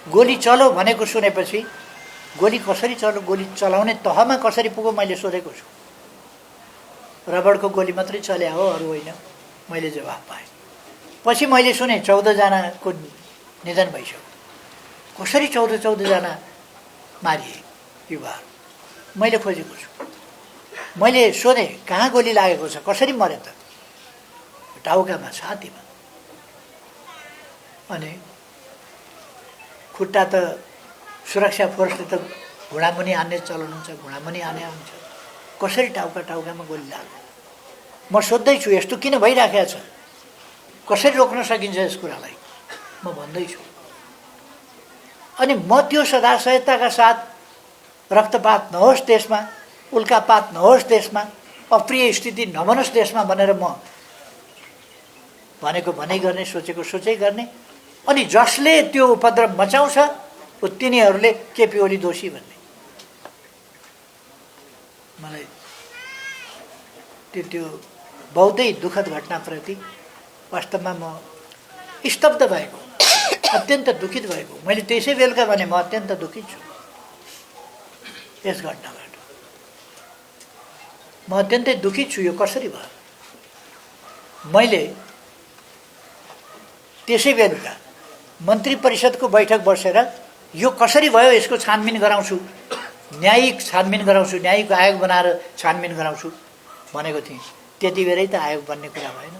गोली चलो भनेको सुनेपछि गोली कसरी चलो, गोली चलाउने तहमा कसरी पुग्यो मैले सोधेको छु। रबरको गोली मात्रै चल्या हो, अरू होइन, मैले जवाफ पाएँ। पछि मैले सुने 14 जनाको निधन भइसक्यो। कसरी 14 जना मारिए युवाहरू, मैले खोजेको छु। मैले सोधेँ कहाँ गोली लागेको छ, कसरी मर्यो त? टाउकामा, छातीमा। अनि खुट्टा त सुरक्षा फोर्सले त घुँडामुनि हान्ने चलन हुन्छ, घुँडामुनि हाने हुन्छ, कसरी टाउकामा गोली लाग्यो? म सोध्दैछु यस्तो किन भइराखेको छ, कसरी रोक्न सकिन्छ यस कुरालाई, म भन्दैछु। अनि म त्यो सदाशयताका साथ रक्तपात नहोस् देशमा, उल्कापात नहोस् देशमा, अप्रिय स्थिति नबनोस् देशमा भनेर म भनेको भनै गर्ने, सोचेको सोचै गर्ने। अनि जसले त्यो उपद्रव मचाउँछ तिनीहरूले केपी ओली दोषी भन्ने। मलाई त्यो बहुतै दुःखद घटनाप्रति वास्तवमा म स्तब्ध भएको, अत्यन्त दुखित भएको। मैले त्यसै बेलुका भने म अत्यन्त दुखित छु यस घटनाबाट। म अत्यन्तै दुखित छु, यो कसरी भयो? मैले त्यसै बेलुका मन्त्री परिषदको बैठक बसेर यो कसरी भयो यसको छानबिन गराउँछु, न्यायिक छानबिन गराउँछु, न्यायिक आयोग बनाएर छानबिन गराउँछु भनेको थिएँ। त्यति बेरै त आयोग बन्ने कुरा भएन।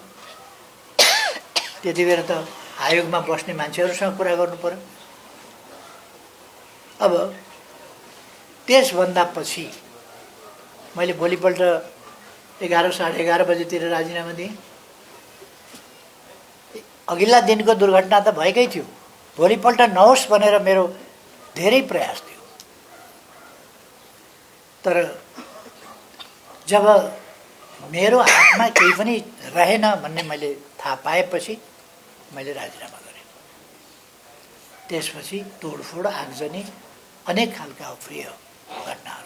त्यति बेर त आयोगमा बस्ने मान्छेहरूसँग कुरा गर्नु पर्यो। अब त्यसभन्दा पछि मैले भोलिपल्ट 11 साढे 11 बजेतिर राजीनामा दिएँ। अघिल्ला दिनको दुर्घटना त भएकै थियो, भोलिपल्ट नहोस् भनेर मेरो धेरै प्रयास थियो। तर जब मेरो हातमा केही पनि रहेन भन्ने मैले थाहा पाएपछि मैले राजीनामा गरेँ। त्यसपछि तोडफोड, आगजनी, अनेक खालका अप्रिय घटनाहरू